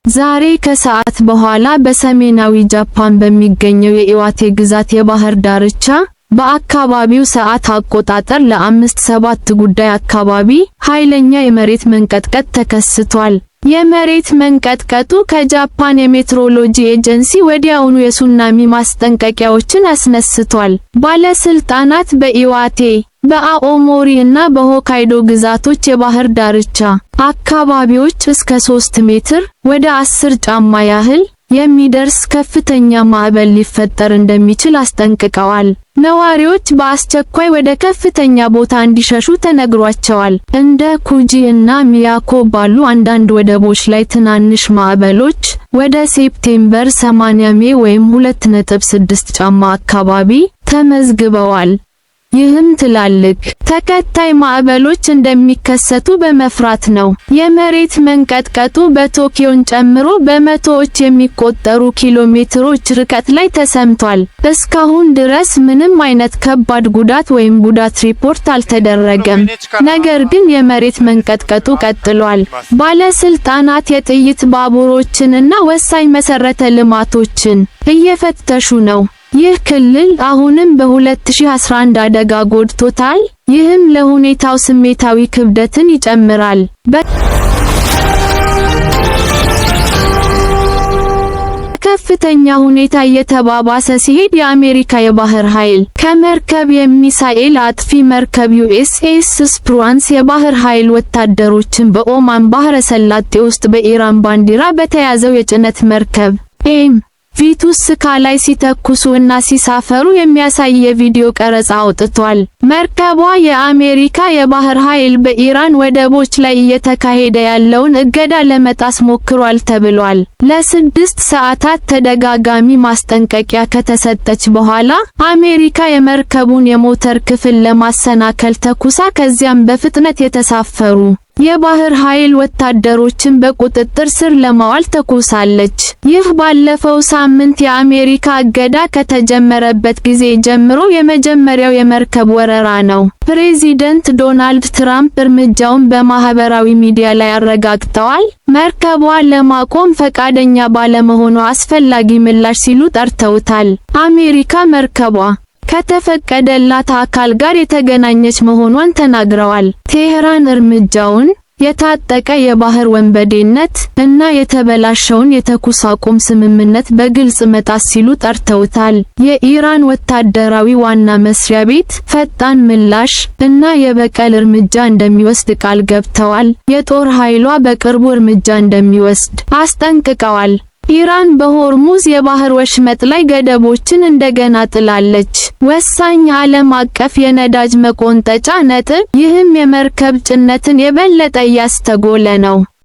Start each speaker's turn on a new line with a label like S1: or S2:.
S1: ዛሬ ከሰዓት በኋላ በሰሜናዊ ጃፓን በሚገኘው የኢዋቴ ግዛት የባህር ዳርቻ በአካባቢው ሰዓት አቆጣጠር ለ6:57 አካባቢ ኃይለኛ የመሬት መንቀጥቀጥ ተከስቷል። የመሬት መንቀጥቀጡ ከጃፓን የሜትሮሎጂ ኤጀንሲ ወዲያውኑ የሱናሚ ማስጠንቀቂያዎችን አስነስቷል። ባለስልጣናት በኢዋቴ፣ በአኦሞሪ እና በሆካይዶ ግዛቶች የባህር ዳርቻ አካባቢዎች እስከ 3 ሜትር (ወደ 10 ጫማ ያህል) የሚደርስ ከፍተኛ ማዕበል ሊፈጠር እንደሚችል አስጠንቅቀዋል። ነዋሪዎች በአስቸኳይ ወደ ከፍተኛ ቦታ እንዲሸሹ ተነግሯቸዋል። እንደ ኩጂ እና ሚያኮ ባሉ አንዳንድ ወደቦች ላይ ትናንሽ ማዕበሎች ወደ September 80 ሜ ወይም 2.6 ጫማ አካባቢ ተመዝግበዋል። ይህም ትላልቅ ተከታይ ማዕበሎች እንደሚከሰቱ በመፍራት ነው። የመሬት መንቀጥቀጡ በቶኪዮን ጨምሮ በመቶዎች የሚቆጠሩ ኪሎ ሜትሮች ርቀት ላይ ተሰምቷል። እስካሁን ድረስ ምንም አይነት ከባድ ጉዳት ወይም ጉዳት ሪፖርት አልተደረገም። ነገር ግን የመሬት መንቀጥቀጡ ቀጥሏል። ባለስልጣናት የጥይት ባቡሮችንና ወሳኝ መሰረተ ልማቶችን እየፈተሹ ነው። ይህ ክልል አሁንም በ2011 አደጋ ጎድቶታል፣ ይህም ለሁኔታው ስሜታዊ ክብደትን ይጨምራል። በከፍተኛ ሁኔታ እየተባባሰ ሲሄድ የአሜሪካ የባህር ኃይል ከመርከብ የሚሳኤል አጥፊ መርከብ ዩኤስኤስ ስፕሩአንስ የባህር ኃይል ወታደሮችን በኦማን ባህረ ሰላጤ ውስጥ በኢራን ባንዲራ በተያዘው የጭነት መርከብ ኤም ቪቱስካ ላይ ሲተኩሱ እና ሲሳፈሩ የሚያሳይ የቪዲዮ ቀረጻ አውጥቷል። መርከቧ የአሜሪካ የባህር ኃይል በኢራን ወደቦች ላይ እየተካሄደ ያለውን እገዳ ለመጣስ ሞክሯል ተብሏል። ለ6 ሰዓታት ተደጋጋሚ ማስጠንቀቂያ ከተሰጠች በኋላ፣ አሜሪካ የመርከቡን የሞተር ክፍል ለማሰናከል ተኩሳ ከዚያም በፍጥነት የተሳፈሩ የባህር ኃይል ወታደሮችን በቁጥጥር ስር ለማዋል ተኩሳለች። ይህ ባለፈው ሳምንት የአሜሪካ እገዳ ከተጀመረበት ጊዜ ጀምሮ የመጀመሪያው የመርከብ ወረራ ነው። ፕሬዚደንት ዶናልድ ትራምፕ እርምጃውን በማህበራዊ ሚዲያ ላይ አረጋግጠዋል። መርከቧን ለማቆም ፈቃደኛ ባለመሆኗ አስፈላጊ ምላሽ ሲሉ ጠርተውታል። አሜሪካ መርከቧ ከተፈቀደላት አካል ጋር የተገናኘች መሆኗን ተናግረዋል። ቴህራን እርምጃውን የታጠቀ የባህር ወንበዴነት እና የተበላሸውን የተኩስ አቁም ስምምነት በግልጽ መጣስ ሲሉ ጠርተውታል። የኢራን ወታደራዊ ዋና መስሪያ ቤት ፈጣን ምላሽ እና የበቀል እርምጃ እንደሚወስድ ቃል ገብተዋል። የጦር ኃይሏ በቅርቡ እርምጃ እንደሚወስድ አስጠንቅቀዋል። ኢራን በሆርሙዝ የባህር ወሽመጥ ላይ ገደቦችን እንደገና ጥላለች። ወሳኝ ዓለም አቀፍ የነዳጅ መቆንጠጫ ነጥብ፣ ይህም የመርከብ ጭነትን የበለጠ እያስተጎለ ነው።